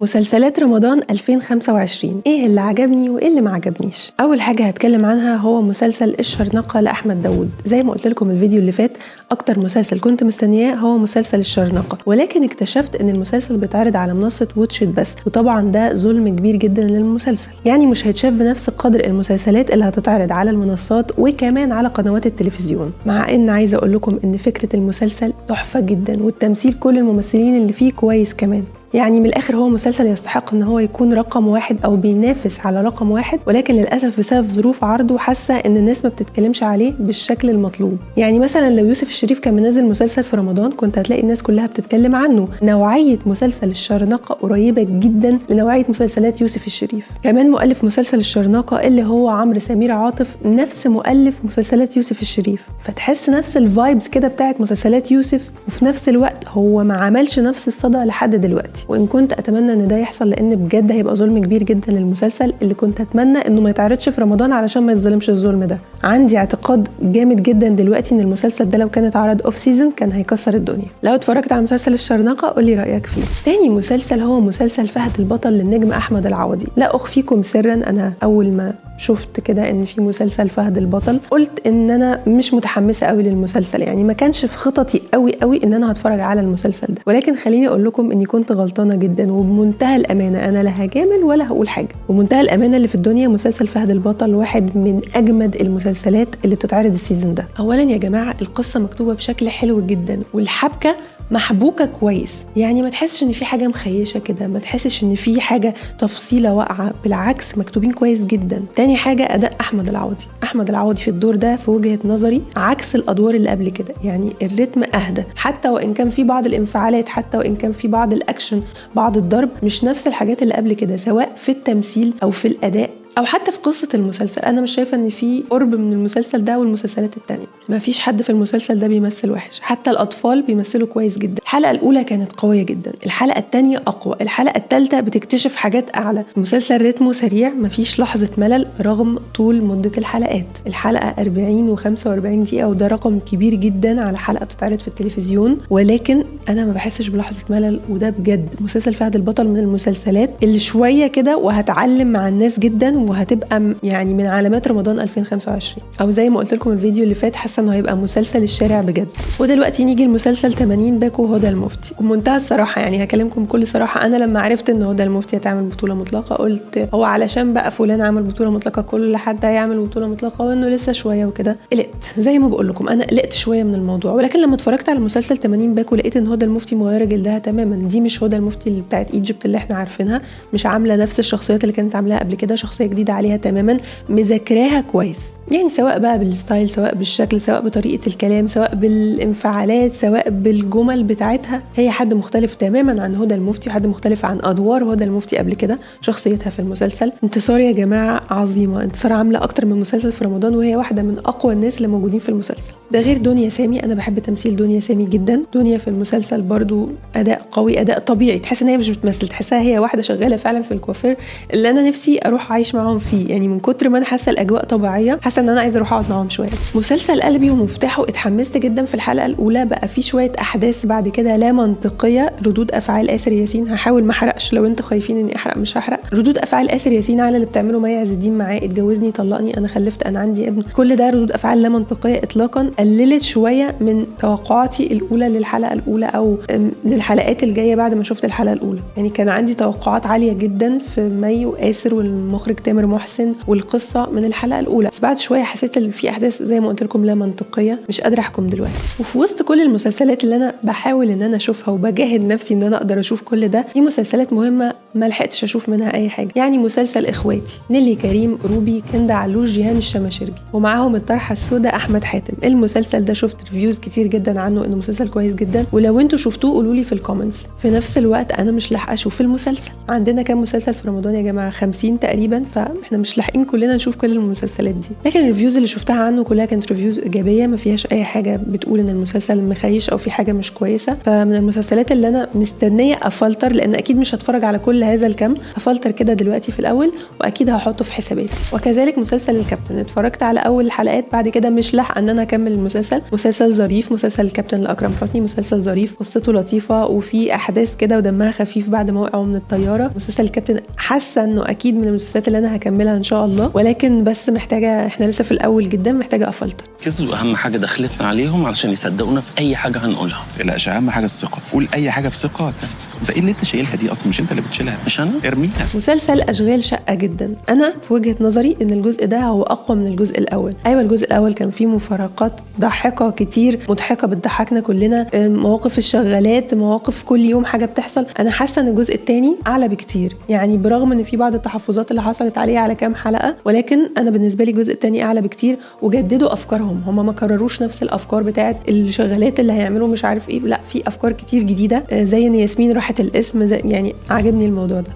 مسلسلات رمضان 2025، ايه اللي عجبني وايه اللي ما عجبنيش؟ اول حاجة هتكلم عنها هو مسلسل الشرنقه لاحمد داوود. زي ما قلت لكم الفيديو اللي فات، اكتر مسلسل كنت مستنياه هو مسلسل الشرنقه، ولكن اكتشفت ان المسلسل بيتعرض على منصة Watch It بس، وطبعا ده ظلم كبير جدا للمسلسل. يعني مش هيتشاف بنفس قدر المسلسلات اللي هتتعرض على المنصات وكمان على قنوات التلفزيون. مع ان عايزه اقول لكم ان فكرة المسلسل تحفة جدا، والتمثيل كل الممثلين اللي فيه كويس كمان. يعني من الاخر هو مسلسل يستحق ان هو يكون رقم واحد او بينافس على رقم واحد، ولكن للاسف بسبب ظروف عرضه حاسه ان الناس ما بتتكلمش عليه بالشكل المطلوب. يعني مثلا لو يوسف الشريف كان منزل مسلسل في رمضان كنت هتلاقي الناس كلها بتتكلم عنه. نوعية مسلسل الشرنقه قريبه جدا لنوعيه مسلسلات يوسف الشريف. كمان مؤلف مسلسل الشرنقه اللي هو عمرو سمير عاطف نفس مؤلف مسلسلات يوسف الشريف، فتحس نفس ال vibes كده بتاعت مسلسلات يوسف، وفي نفس الوقت هو ما عملش نفس الصدى لحد دلوقتي. وان كنت اتمنى ان ده يحصل، لان بجد هيبقى ظلم كبير جدا للمسلسل اللي كنت اتمنى انه ما يتعرضش في رمضان علشان ما يتظلمش الظلم ده. عندي اعتقاد جامد جدا دلوقتي ان المسلسل ده لو كان اتعرض off season كان هيكسر الدنيا. لو اتفرجت على مسلسل الشرنقه قولي رايك فيه. تاني مسلسل هو مسلسل فهد البطل للنجم احمد العوضي. لا اخفيكم سرا، انا اول ما شفت كده ان في مسلسل فهد البطل قلت ان انا مش متحمسة قوي للمسلسل، يعني ما كانش في خططي قوي قوي ان انا هتفرج على المسلسل ده. ولكن خليني اقول لكم اني كنت غلطانة جدا، وبمنتهى الامانة انا لا هجامل ولا هقول حاجة، ومنتهى الامانة اللي في الدنيا مسلسل فهد البطل واحد من اجمد المسلسلات اللي بتتعرض ال season ده. اولا يا جماعة القصة مكتوبة بشكل حلو جدا، والحبكه محبوكه كويس، يعني ما تحسش ان في حاجة مخيشه كده، ما تحسش ان في حاجة تفصيله واقعه، بالعكس مكتوبين كويس جدا. تاني حاجة اداء احمد العوضي. احمد العوضي في الدور ده في وجهه نظري عكس الادوار اللي قبل كده، يعني الريتم اهدى، حتى وان كان في بعض الانفعالات، حتى وان كان في بعض الاكشن، بعض الضرب، مش نفس الحاجات اللي قبل كده، سواء في التمثيل او في الاداء او حتى في قصة المسلسل. انا مش شايفه ان في قرب من المسلسل ده والمسلسلات التانية. ما فيش حد في المسلسل ده بيمثل وحش، حتى الاطفال بيمثلوا كويس جدا. الحلقة الاولى كانت قوية جدا، الحلقة الثانية اقوى، الحلقة الثالثة بتكتشف حاجات اعلى. المسلسل رتمه سريع، ما فيش لحظة ملل رغم طول مده الحلقات. الحلقة 40 و45 دقيقة، وده رقم كبير جدا على حلقة بتتعرض في التلفزيون، ولكن انا ما بحسش بلحظة ملل. وده بجد مسلسل فهد البطل من المسلسلات اللي شوية كده وهتعلم مع الناس جدا، وهتبقى يعني من علامات رمضان 2025، او زي ما قلت لكم الفيديو اللي فات حاسه انه هيبقى مسلسل الشارع بجد. ودلوقتي نيجي لمسلسل 80 باكو هدى المفتي. بمنتهى الصراحة، يعني هكلمكم بكل صراحة، انا لما عرفت ان هدى المفتي هتعمل بطوله مطلقه قلت هو علشان بقى فلان عمل بطوله مطلقه كل حد هيعمل بطوله مطلقه، وانه لسه شوية وكده. قلقت زي ما بقول لكم، انا قلقت شوية من الموضوع. ولكن لما اتفرجت على مسلسل 80 باكو لقيت ان هدى المفتي مغيرة جلدها تماما. دي مش هدى المفتي اللي بتاعت Egypt اللي احنا عارفينها، مش عامله نفس الشخصيات اللي كانت عاملاها قبل كده، شخصية جديدة عليها تماما، مذاكراها كويس، يعني سواء بقى بال style، سواء بالشكل، سواء بطريقة الكلام، سواء بالانفعالات، سواء بالجمل بتاعتها. هي حد مختلف تماما عن هدى المفتي، وحد مختلف عن ادوار هدى المفتي قبل كده، شخصيتها في المسلسل. انتصار يا جماعة عظيمة، انتصار عامله اكتر من مسلسل في رمضان، وهي واحدة من اقوى الناس اللي موجودين في المسلسل ده. غير دنيا سامي، انا بحب تمثيل دنيا سامي جدا. دنيا في المسلسل برضو اداء قوي، اداء طبيعي، تحس ان هي مش بتمثل، تحسها هي واحدة شغالة فعلا في الكوافير اللي انا نفسي اروح اعيش معاهم فيه، يعني من كتر ما انا حاسه الاجواء طبيعية، حاسه ان انا عايزه اروح اقعد معاهم شوية. مسلسل قلبي ومفتاحه اتحمست جدا في الحلقة الاولى، بقى في شوية احداث بعد كده لا منطقية. ردود افعال آسر ياسين، هحاول ما احرقش، لو انتوا خايفين اني احرق مش هحرق. ردود افعال آسر ياسين على اللي بتعمله مي عز الدين معاه، اتجوزني، طلقني، انا خلفت، انا عندي ابن، كل ده ردود افعال لا منطقية اطلاقا. قللت شوية من توقعاتي الاولى للحلقة الاولى او للحلقات الجاية بعد ما شفت الحلقة الاولى. يعني كان عندي توقعات عالية جدا في مي وآسر والمخرج تامر محسن والقصه من الحلقة الاولى، بس بعد شوية حسيت ان في احداث زي ما قلت لكم لا منطقية، مش قادرة احكم دلوقتي. وفي وسط كل المسلسلات اللي انا بحاول ان انا اشوفها وبجاهد نفسي ان انا اقدر اشوف كل ده، في مسلسلات مهمة ما لحقتش اشوف منها اي حاجة. يعني مسلسل اخواتي، نيلي كريم، روبي، كندا علوش، جيهان الشماشرجي، ومعاهم الطرحة السوداء احمد حاتم. المسلسل ده شفت reviews كتير جدا عنه انه مسلسل كويس جدا، ولو انتوا شفتوه قولوا لي في ال comments. في نفس الوقت انا مش لاحقة اشوف المسلسل. عندنا كام مسلسل في رمضان يا جماعة؟ 50 تقريبا، فاحنا مش لاحقين كلنا نشوف كل المسلسلات دي. لكن ال reviews اللي شفتها عنه كلها كانت reviews ايجابية، ما فيهاش اي حاجة بتقول ان المسلسل مخيش او في حاجة مش كويسة. فمن المسلسلات اللي انا مستنيه افلتر، لان اكيد مش هتفرج على كل كل هذا الكم. هفلتر كده دلوقتي في الاول واكيد هحطه في حساباتي. وكذلك مسلسل الكابتن، اتفرجت على اول الحلقات، بعد كده مش لاحقة ان انا اكمل المسلسل. مسلسل ظريف، مسلسل الكابتن لاكرم حسني مسلسل ظريف، قصته لطيفة وفي احداث كده ودمها خفيف بعد ما وقعوا من الطيارة. مسلسل الكابتن حاسه انه اكيد من المسلسلات اللي انا هكملها ان شاء الله، ولكن بس محتاجه، احنا لسه في الاول جدا، محتاجه افلتر. كسبوا اهم حاجة دخلتنا عليهم علشان يصدقونا في اي حاجة هنقولها. ما تقلقش، اهم حاجة الثقة، قول اي حاجة بثقة. انت ايه اللي انت شايلها دي اصلا؟ مش انت اللي بتشيلها، مش انا، ارميها. مسلسل اشغال شقه جدا، انا في وجهه نظري ان الجزء ده هو اقوى من الجزء الاول. ايوه الجزء الاول كان فيه مفارقات ضاحكة كتير، مضحكة، بتضحكنا كلنا، مواقف الشغالات، مواقف كل يوم حاجة بتحصل. انا حاسه ان الجزء الثاني اعلى بكتير، يعني برغم ان في بعض التحفظات اللي حصلت عليه على كام حلقة، ولكن انا بالنسبة لي الجزء الثاني اعلى بكتير. وجددوا افكارهم، هم ما كرروش نفس الافكار بتاعه الشغالات اللي هيعملوا مش عارف ايه، لا في افكار كتير جديدة، زي ان ياسمين راحت الاسم، زي يعني عجبني الموضوع ده.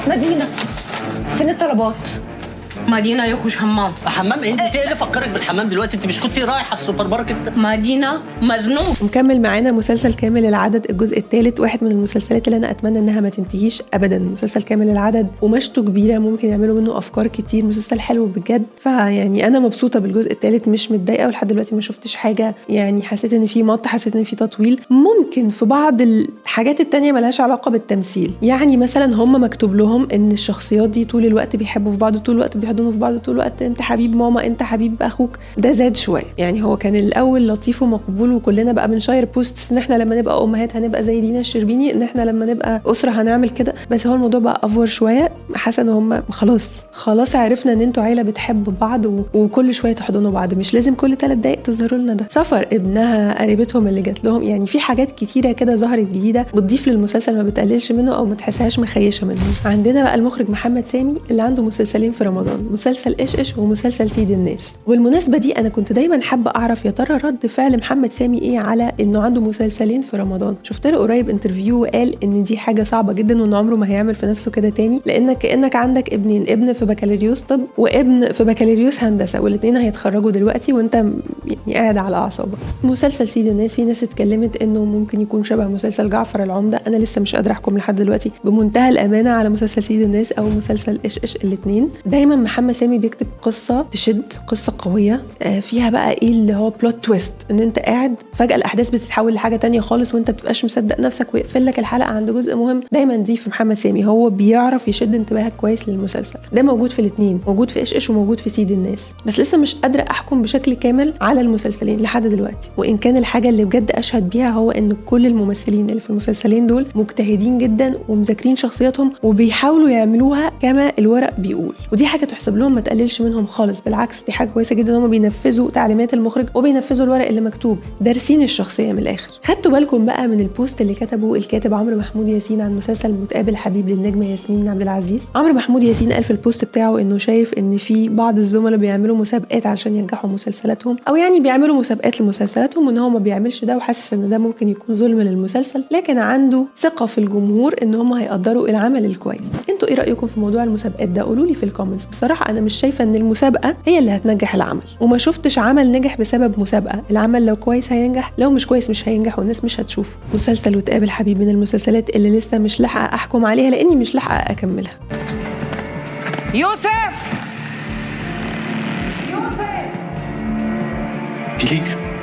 مدينة، فين الطلبات؟ مدينة يخش حمام. حمام؟ انت ايه اللي فكرك بالحمام دلوقتي؟ انت مش كنت رايحة السوبر ماركت؟ مدينة مزنوق. مكمل معانا مسلسل كامل العدد الجزء الثالث، واحد من المسلسلات اللي انا اتمنى انها ما تنتهيش ابدا. مسلسل كامل العدد قماشته كبيرة، ممكن يعملوا منه افكار كتير، مسلسل حلو بجد. فيعني انا مبسوطة بالجزء الثالث، مش متضايقة، ولحد دلوقتي ما شفتش حاجة يعني حسيت ان في مط، حسيت ان في تطويل. ممكن في بعض الحاجات التانية ملهاش علاقة بالتمثيل، يعني مثلا هم مكتوب لهم ان الشخصيات دي طول الوقت بيحبوا في بعض، طول الوقت بيحضنوا في بعض، طول الوقت انت حبيب ماما، انت حبيب اخوك. ده زاد شوية، يعني هو كان الاول لطيف ومقبول، وكلنا بقى بنشير posts ان احنا لما نبقى امهات هنبقى زي دينا الشربيني، ان احنا لما نبقى اسره هنعمل كده. بس هو الموضوع بقى over شوية، حاسه ان هم خلاص عرفنا ان انتوا عيله بتحب بعض وكل شوية تحضنوا بعض، مش لازم كل 3 دقايق تظهروا لنا ده. سفر ابنها، قريبتهم اللي جات لهم، يعني في حاجات كتيرة كده ظهرت جديدة بتضيف للمسلسل، ما بتقللش منه او ما تحسهاش مخيشه منه. عندنا بقى المخرج محمد سامي اللي عنده مسلسلين في رمضان، مسلسل ايش ايش ومسلسل سيد الناس. والمناسبة دي انا كنت دايما حابة اعرف يا ترى رد فعل محمد سامي ايه على انه عنده مسلسلين في رمضان. شفت له قريب interview وقال ان دي حاجة صعبة جدا، وان عمره ما هيعمل في نفسه كده تاني، لانك كانك عندك ابنين، ابن في بكالوريوس طب وابن في بكالوريوس هندسة، والاثنين هيتخرجوا دلوقتي وانت يعني قاعد على اعصابك. مسلسل سيد الناس في ناس اتكلمت انه ممكن يكون شبه مسلسل جعفر العمدة، انا لسه مش قادرة احكم لحد دلوقتي بمنتهى الامانة على مسلسل سيد الناس او مسلسل ايش ايش الاثنين. دايما محمد سامي بيكتب قصة تشد، قصة قوية فيها بقى ايه اللي هو plot twist، ان انت قاعد فجاة الاحداث بتتحول لحاجة تانية خالص وانت بتبقاش مصدق نفسك، ويقفل لك الحلقة عند جزء مهم. دايما دي في محمد سامي، هو بيعرف يشد انتباهك كويس للمسلسل. ده موجود في الاثنين، موجود في ايش ايش وموجود في سيد الناس، بس لسه مش قادرة احكم بشكل كامل على المسلسلين لحد دلوقتي. وان كان الحاجة اللي بجد اشهد بيها هو ان كل الممثلين اللي في المسلسلين دول مجتهدين جدا ومذاكرين شخصياتهم وبيحاولوا يعملوها كما الورق بيقول، ودي حاجة تحسب لهم، ما تقللش منهم خالص، بالعكس دي حاجة كويسة جدا ان هم بينفذوا تعليمات المخرج وبينفذوا الورق اللي مكتوب، دارسين الشخصية من الاخر. خدتوا بالكم بقى من ال post اللي كتبه الكاتب عمرو محمود ياسين عن مسلسل متقابل حبيب للنجمه ياسمين عبد العزيز؟ عمرو محمود ياسين قال في ال post بتاعه انه شايف ان في بعض الزملاء بيعملوا مسابقات عشان ينجحوا مسلسلاتهم، او يعني بيعملوا مسابقات لمسلسلاتهم، وان هو ما بيعملش ده وحاسس ان ده ممكن يكون ظلم للمسلسل، لكن عنده ثقة في الجمهور ان هم هيقدروا العمل الكويس. انتوا ايه رايكم في موضوع المسابقات ده؟ قولوا لي في ال comments. بصراحة انا مش شايفه ان المسابقة هي اللي هتنجح العمل، وما شفتش عمل نجح بسبب مسابقة. العمل لو كويس هينجح، لو مش كويس مش هينجح والناس مش هتشوفه. مسلسل وتقابل حبيب من المسلسلات اللي لسه مش لاحقة احكم عليها لاني مش لاحقة اكملها. يوسف، في ليه؟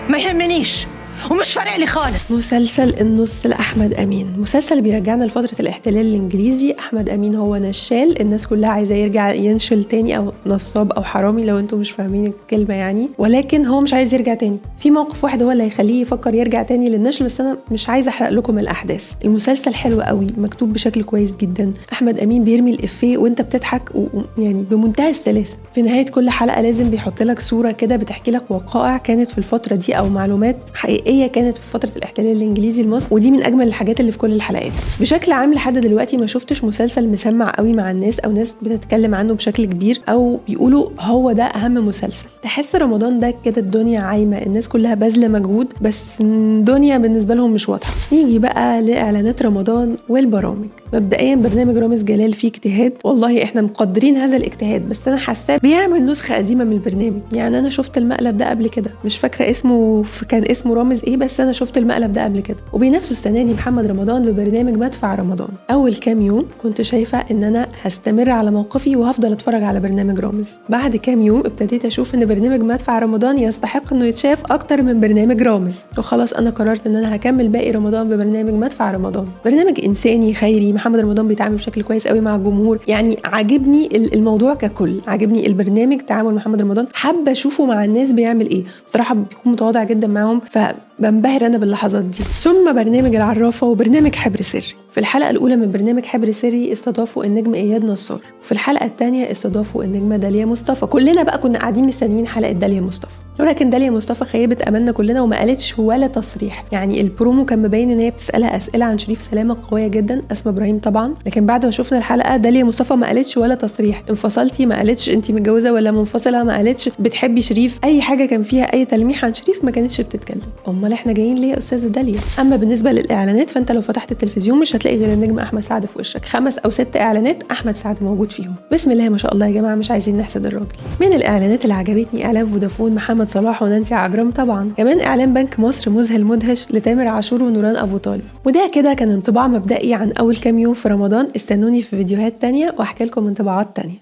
ما يهمنيش ومش فارق لي خالص. مسلسل النص لأحمد أمين، مسلسل بيرجعنا لفترة الاحتلال الإنجليزي. أحمد أمين هو نشال، الناس كلها عايزة يرجع ينشل تاني، أو نصاب أو حرامي لو انتم مش فاهمين الكلمة يعني، ولكن هو مش عايز يرجع تاني. في موقف واحد هو اللي هيخليه يفكر يرجع تاني للنشل، بس أنا مش عايزة أحرق لكم الأحداث. المسلسل حلو قوي، مكتوب بشكل كويس جدا، أحمد أمين بيرمي الإفيه وانت بتضحك يعني بمنتهى السلاسة. في نهاية كل حلقة لازم بيحط لك صورة كده بتحكي لك وقائع كانت في الفترة دي أو معلومات حقيقية كانت في فترة الاحتلال الإنجليزي لمصر، ودي من أجمل الحاجات اللي في كل الحلقات. بشكل عام لحد دلوقتي ما شفتش مسلسل مسمع قوي مع الناس أو ناس بتتكلم عنه بشكل كبير أو بيقولوا هو ده أهم مسلسل. تحس رمضان ده كده الدنيا عايمة، الناس كلها باذلة مجهود بس الدنيا بالنسبة لهم مش واضحة. نيجي بقى لإعلانات رمضان والبرامج. مبدئيا برنامج رامز جلال فيه اجتهاد، والله احنا مقدرين هذا الاجتهاد، بس انا حاساه بيعمل نسخة قديمة من البرنامج. يعني انا شفت المقلب ده قبل كده، مش فاكرة اسمه، كان اسمه رامز رامز ايه، بس انا شفت المقلب ده قبل كده. وبينافسوا السنة دي محمد رمضان ببرنامج مدفع رمضان. اول كام يوم كنت شايفه ان انا هستمر على موقفي وهفضل اتفرج على برنامج رامز. بعد كام يوم ابتديت اشوف ان برنامج مدفع رمضان يستحق انه يتشاف اكتر من برنامج رامز، وخلاص انا قررت ان انا هكمل باقي رمضان ببرنامج مدفع رمضان. برنامج انساني خيري، محمد رمضان بيتعامل بشكل كويس قوي مع الجمهور، يعني عاجبني الموضوع ككل، عاجبني البرنامج، تعامل محمد رمضان، حابة اشوفه مع الناس بيعمل ايه. بصراحة بيكون متواضع جدا معاهم، فبنبهر انا باللحظات دي. ثم برنامج العرافه وبرنامج حبر سري. في الحلقة الاولى من برنامج حبر سري استضافوا النجم اياد نصار، وفي الحلقة الثانية استضافوا النجمة داليا مصطفى. كلنا بقى كنا قاعدين مستنيين حلقة داليا مصطفى، ولكن داليا مصطفى خيبت املنا كلنا وما قالتش ولا تصريح. يعني البرومو كان مبين ان هي بتسالها اسئلة عن شريف سلامه قوية جدا، اسماء ابراهيم طبعا، لكن بعد ما شفنا الحلقة داليا مصطفى ما قالتش ولا تصريح. انفصلتي ما قالتش، انت متجوزة ولا منفصلة ما قالتش، بتحبي شريف، اي حاجة كان فيها اي تلميح عن شريف ما كانتش بتتكلم. امال احنا جايين ليه يا استاذه داليا؟ اما بالنسبة للاعلانات فانت لو فتحت التلفزيون مش هتلاقي غير النجم احمد سعد في وشك، 5 أو 6 اعلانات احمد سعد موجود فيهم. بسم الله ما شاء الله يا جماعة، مش عايزين نحسد الراجل. من الاعلانات اللي عجبتني اعلان فودافون محمد صلاح ونانسي عجرم طبعا، كمان اعلان بنك مصر مذهل مدهش لتامر عاشور ونوران ابو طالب. وده كده كان انطباع مبدئي عن اول كام يوم في رمضان. استنوني في فيديوهات تانية واحكي لكم انطباعات تانية.